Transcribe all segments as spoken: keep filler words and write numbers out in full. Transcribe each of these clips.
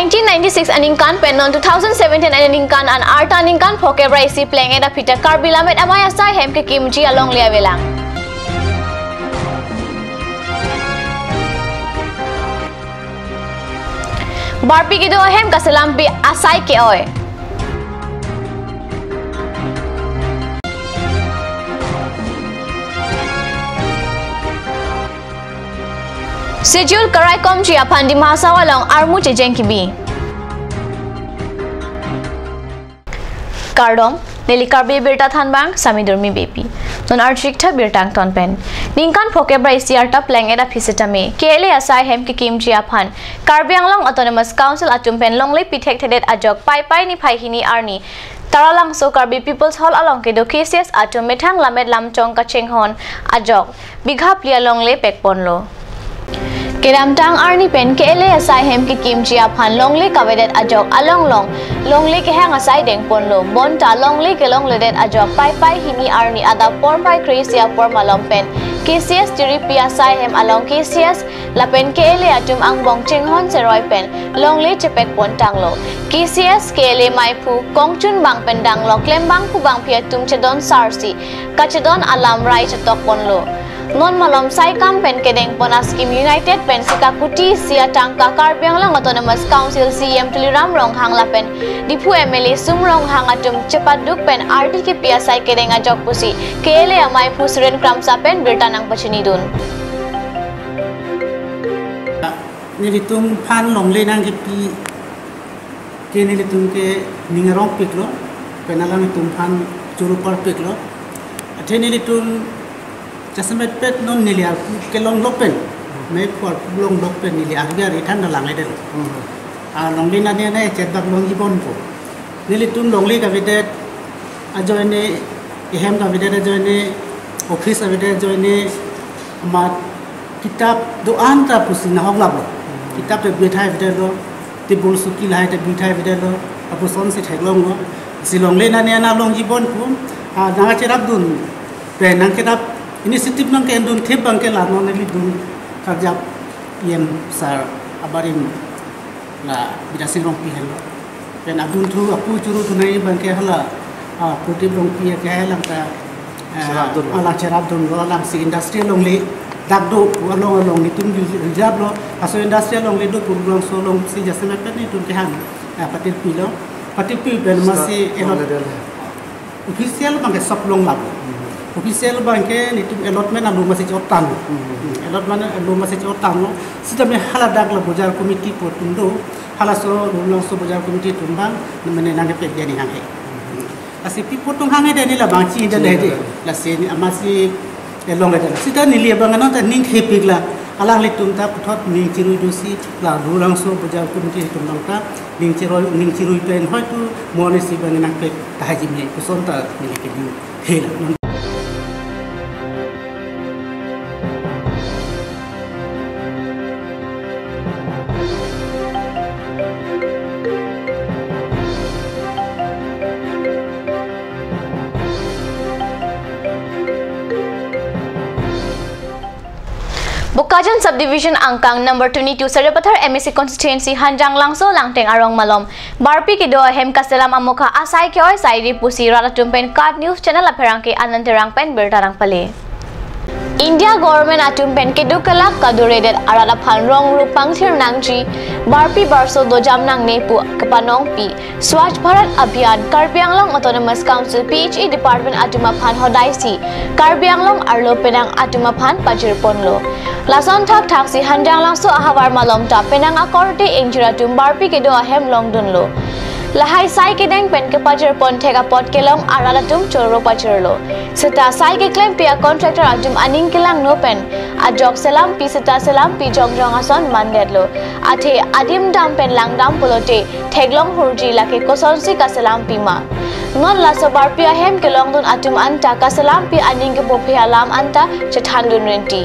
Nineteen ninety-six aningkan pen non two thousand seventeen aningkan an arta aningkan phokep ra isi pleng-et aphi ta Karbi Lammet Amei asai hem kekimji alongle avelang. Barpi kedo ahem kaselampi asai ke-oi. Schedule karaikomji aphan Dima Hasao along armu chejeng kebi. Kardom, neli Karbi Birta thanbang, Sami Durmi Beypi. Non archik tha birta angton pen. Ningkan phokep ra isi arta pleng-et aphi setame, K L A asai hem kekimji aphan, Karbi Anglong Autonomous Council atum pen longle pi thekthedet ajok Paipai niphai hini arni, Taralangso Karbi People's Hall along kedo K C S atum methang lammet lamchong kachinghon ajok bigha phli alongle pekponlo. Kedamtang arni pen K L A asai hem kekimji aphan longle kavedet ajok along along longle kehang asai dengponlo. Bonta longle kelongledet ajok Paipai hini arni adap porphai kre-isi apor malom pen K C S tiripi asai hem along K C S lapen K L A atum angbong chinghon cheroi pen longle chepekpon tanglo. K C S K L A meiphu kongchun bang pen danglo, klembang phu bangphi atum chedon sarsi kachedon alam rai chetokponlo. Non malom saikam pen kedengpon a-scheme united pensi kakuti isi atangka Karbi Anglong Autonomous Council C E M Tuliram Ronghang lapen Diphu M L A Sum Ronghang atum chepaduk pen ardi kepi asai kedeng ajok pusi K L A ameiphu Suren Kramsa pen birta nangpachinidun. Nelitum aphan longle nangkepi ke nelitum ke ning arongpiklo, pen alanglitum aphan choro parpiklo. Athe nelitum jasemet pet non neli arpu kelong lok pen, meiphu arpu long lok pen neli arve ari than dalang eder. Hmm. A longle nane nane chetbak longji ponpo. Nelitum longle kavedet ajoine, ehem kavedet ajoine, office kavedet ajoine, amat kitap do-an ta pusi nahok lap lo. Kitap ta bithai avedetlo, table soki lahai ta bithai avedetlo, apusonsi theklonglo. Si longle nane nane longji ponpo, a nangkacherapdun pen nangkerap initiative nangke-endun thip abangke la non nelitum karjap E M sir abarim la Bidya Sing Rongpi henlo. Pen adunthu apu choro thunai abangke hala, ah, Pradip Rongpi ke halang ta, ah, cherapdunlo. Alang cherapdunlo, alangsi industry alongle dak do, along along nelitum reserve lo, laso industry alongle do, Purulangso alongsi jasemet pet nelitum kehang, ah, patirpilo, patirpi pen masi elot. Official abangke sop longlap. Hmm. Official abangke nelitum allotment along masi chot tanglo. Hmm. Hmm, allotment along masi chot tanglo. Sitame hala dak la bojar committee pu atum do. Halaso Purulangso bojar committee atum abang, mane nangkepek dia ni hanghe. Hmm. Lasi pi pu atum hanghe dia ni labang chini dia lede. Chini dia. Lasi ni amatsi elongle dia. Sita neli abang non ta ning khepik la. Alanglitum ta puthot ning chirui dosi la Purulangso bojar committee atum abang ta ning chirui, ning chirui pen hoitu mo neli si abang nangpek tahai jimi puson ta neli kebi hela. Bokajan Subdivision angkang number twenty-two Sariapathar M A C constituency Hanjanglangso Langteng arong malom Barpi kedo ahem kaselam amokha asai ke-oi sairi pusi rat atum pen KAT News Channel apherangke Anand Terang pen birta nangpale. India government atum pen keduk kelak kaduredet arat aphan rong rup pangthir nangji, Barpi barso dojam nangne pu kepanongpi Swachh Bharat Abhiyan, Karbi Anglong Autonomous Council P H E Department atum aphan hodaisi Karbi Anglong arlo penang atum aphan pajirponlo. Lason thakthaksi Hanjanglangso ahavar malom ta penang akorte ingjir atum Barpi kedo ahem longdunlo. Lahai sai kedeng pen kepajirpon thek apot kelong arat atum choro pajirlo. Seta sai keklempi a-contractor atum aning kelangno pen ajok selampi seta selampi jongjong ason mandetlo. Athe adim dam pen langdam pulote theklong hurji lake kosonsi kaselampima. Non laso Barpi ahem kelongdun atum anta kaselampi aning kepuphe alam anta chethandun renti.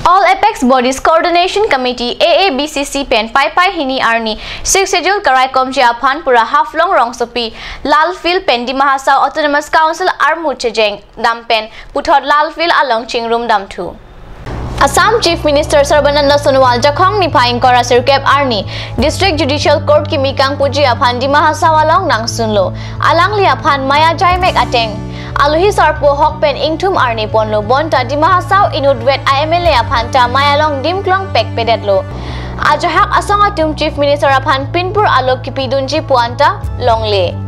All Apex Bodies Coordination Committee, A A B C C pen Paipai hini arni Sixth Schedule karaikomji aphan pura Haflong rongsopi Lal Field pen Dima Hasao Autonomous Council armu chejeng dam pen puthot Lal Field along chingrum damthu. Assam Chief Minister Sarbananda Sonowal Jakhong niphai ingkoi ra sirkep arni District Judicial Court kimi kangpuji aphan Dima Hasao along nangsunlo. Alangli aphan maya jaimek ateng alohi sarpo hok pen ingthum arni ponlo, bonta Dima Hasao inutvet a M L A aphan ta maya long dim klong pek pedetlo. Ajahak asong atum Chief Minister aphan pinpur alo kipidunji puan ta longle.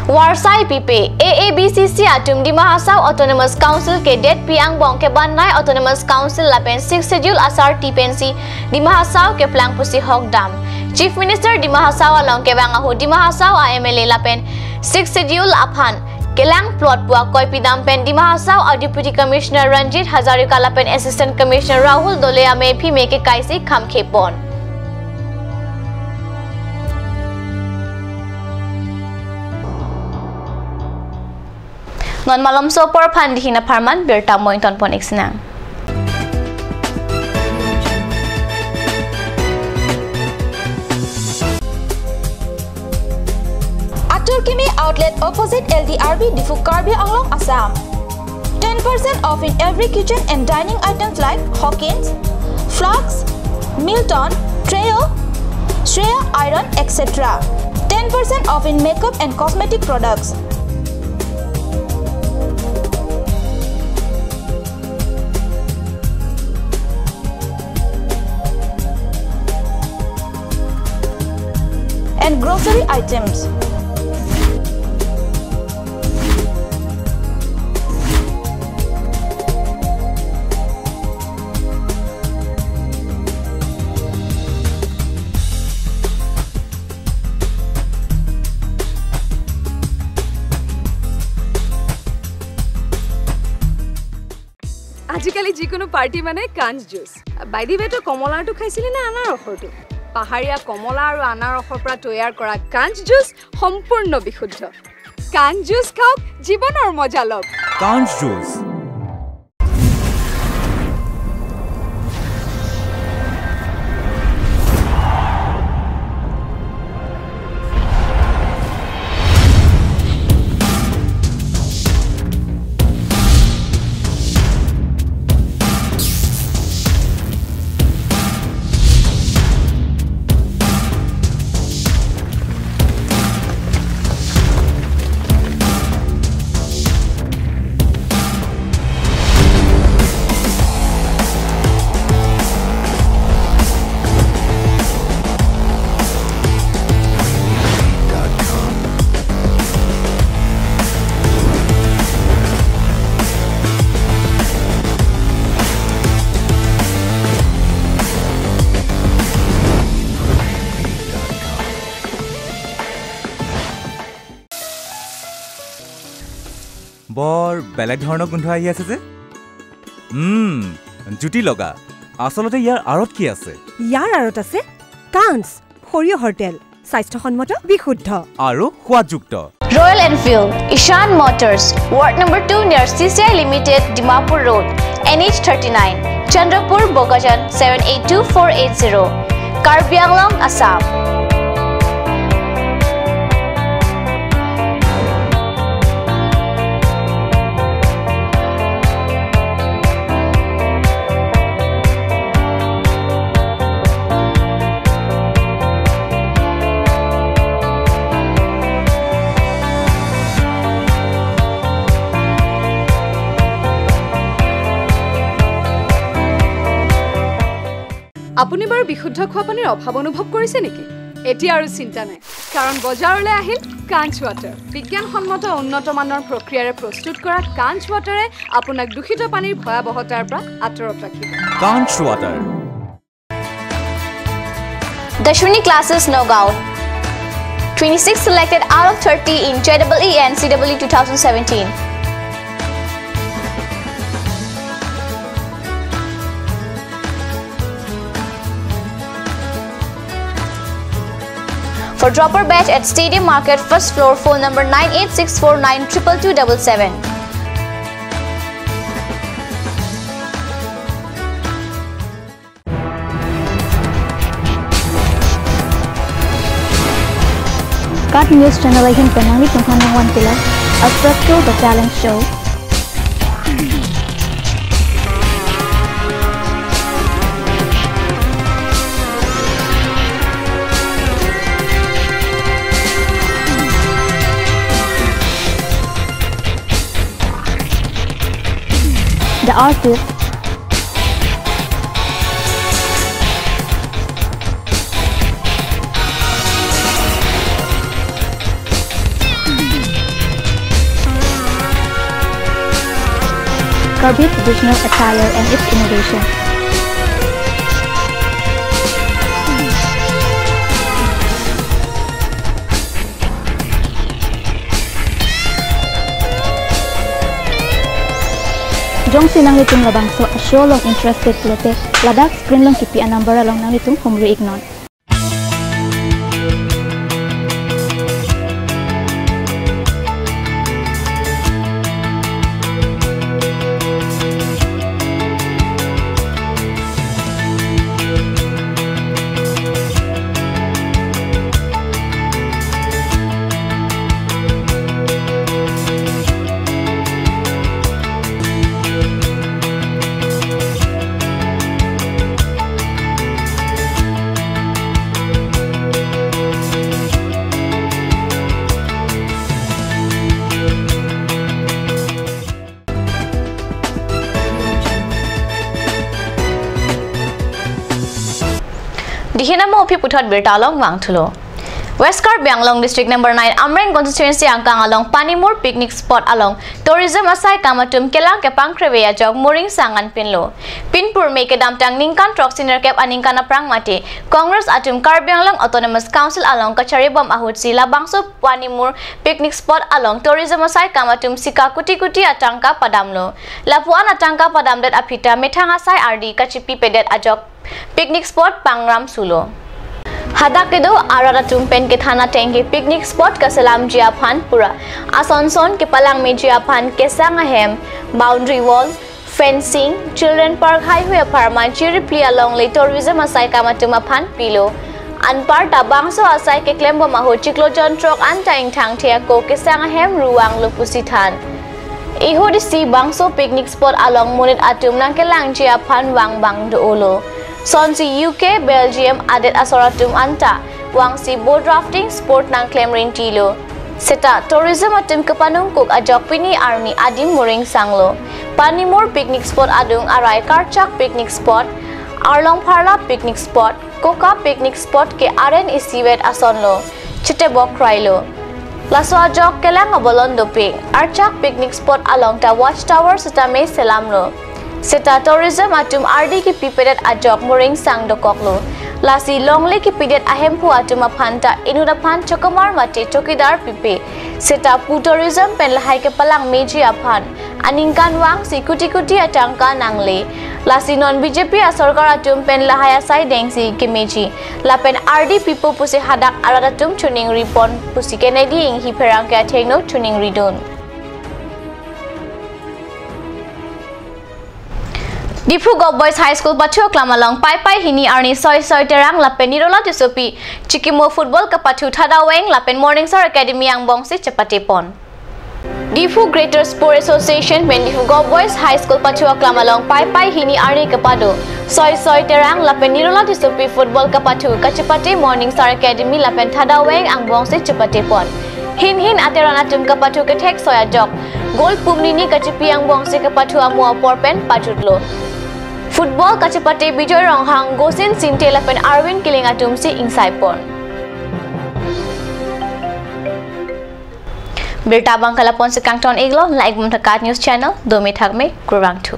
Warsai pipe, A A B C C atum Dima Hasao Autonomous Council kedetpi angbong kebannai Autonomous Council lapen Sixth Schedule asarti pensi Dima Hasao keplang pusi hok dam. Chief Minister Dima Hasao along kevang ahut Dima Hasao a M L A lapen Sixth Schedule aphan kelang plot pu akoi pidam pen Dima Hasao a Deputy Commissioner Ranjit Hazarika lapen Assistant Commissioner Rahul Dole amephi me kekaisi khamkhe pon. Non malomso apor aphan dihin apharman birta mointon pon iksinang. Atur Kimi Outlet opposite L D R B Diphu, Karbi Anglong, Assam. Ten percent off in every kitchen and dining items like Hawkins, flasks, Milton, Treo, Shreya iron, et cetera. Ten percent off in makeup and cosmetic products. And grocery items. আজিকালি যিকোনো পাৰ্টি মানে কাঞ্চ juice. By the way, তই কমলাৰটো খাইছিলি নে আনাৰসৰটো? পাহাৰীয়া কমলা আৰু আনাৰসৰ পৰা তৈয়াৰ কৰা কাঞ্চ জুচ সম্পূৰ্ণ বিশুদ্ধ। কাঞ্চ জুচ খাওক, জীৱনৰ মজা লওক। কাঞ্চ জুচ। বৰ বেলেগ ধৰণৰ গোন্ধ আহি আছে যে। উম, জুতি লগা। আচলতে ইয়াৰ আঁৰত কি আছে? ইয়াৰ আঁৰত আছে কাঞ্চ, সৰিয়হৰ তেল, স্বাস্থ্যসন্মত, বিশুদ্ধ আৰু সোৱাদযুক্ত। Royal Enfield, Ishan Motors, Ward number two near C C I Limited, Dimapur Road, N H thirty-nine, Chandrapur, Bokajan, seven eight two four eight zero, Karbi Anglong, Assam. আপুনি বাৰু বিশুদ্ধ খোৱা পানীৰ অভাৱ অনুভৱ কৰিছে নেকি? এতিয়া আৰু চিন্তা নাই, কাৰণ বজাৰলৈ আহিল কাঞ্চ ৱাটাৰ। বিজ্ঞানসন্মত উন্নত মানৰ প্ৰক্ৰিয়াৰে প্ৰস্তুত কৰা কাঞ্চ ৱাটাৰে আপোনাক দূষিত পানীৰ ভয়াৱহতাৰ পৰা আঁতৰত ৰাখিব। কাঞ্চ water. Dashwini Classes, Nagaon. Twenty-six selected out of thirty in J E E and C E E two thousand seventeen. For dropper batch at Stadium Market, first floor, phone number nine eight six four nine triple two double seven. Kat News Channel ahin pen nanglitum aphan nangvan pilo Astrakto The Talent Show. The Artist. Karbi traditional attire and its innovation. Jongsi nanglitum labangso a-show along interested pulote, ladak screen along kipi a-number along nanglitum humri iknon. Dihin amo aphi puthot birta along vangthulo. West Karbi Anglong District number nine Amreng constituency angkang along Panimur picnic spot along tourism asai kam atum kelang kepangkreve ajok muringsang anpinlo. Pinpur me kedamtang ningkan throksi nerkep aningkan aphrang mate Congress atum Karbi Anglong Autonomous Council along kacharibom ahutsi labangso Panimur picnic spot along tourism asai kam atum sika kuti kuti atangka padamlo. Lapuan atangka padamdet aphi ta methang asai ardi kachipipedet ajok picnic spot pangram sulo. Hadak kedo arat atum pen kethan ateng ke picnic spot kaselamji aphan pura ason son kepalangmeji aphan kesang ahem, boundary wall, fencing, children park haihui apharman chiripli alongle tourism asai kam atum aphan pilo. Anparta bangso asai keklembom ahut chiklo jon throk anta ingthangthe ako kesang ahem ruanglo pusi than. Ihut isi bangso picnic spot along monit atum nangkelangji aphan vangbang do-olo. Sonsi U K, Belgium adet asor atum anta vangsi boat rafting sport nangklem rintilo. Seta tourism atum kepanungkuk ajok pini arni adim muringsanglo. Panimur picnic spot adung arai Karchak picnic spot, Arlong Pharla picnic spot, Koka picnic spot ke aren isivet asonlo. Chitebok krailo. Laso ajok kelang abolon dopik. Archak picnic spot along ta watch tower sitame selamlo. Seta tourism atum ardi kipipedet ajok muringsang dokoklo. Lasi longle kipidet ahemphu atum aphan ta inut aphan chokomar mate chokidar pipe. Seta pu tourism pen lahai kepalangmeji aphan aningkan vangsi kuti kuti atangka nangle. Lasi non B J P asorkar atum pen lahai asai dengsi kemeji lapen ardi pipo pusi hadak arat atum choningri pon pusi Kennedy Inghi pherangke athengno choningri dun. Diphu Govt Boys High School pathu aklam along Paipai hini arni Soi Soi Terang lapen Nirola Tissopi chikimo football kapathu thadaveng lapen Morning Star Academy angbongsi chepatepon. Diphu Greater Sport Association pen Diphu Govt Boys High School pathu aklam along Paipai hini arni kepado Soi Soi Terang lapen Nirola Tissopi football kapathu kachepate Morning Star Academy lapen thadaveng angbongsi chepatepon. Hin hin ateran atum kapathu kethek soi ajok goal pum nini kachipi angbongsi kapathu amo apor pen pajutlo. Football kachepate Bijoy Ronghang, Gosin Singte lapen Arvin Killing atumsi ingsaipon. Birta abang ke lapu-ansi kangton-iklo, like bom tha KAT News Channel, dome thakme, kurvangthu.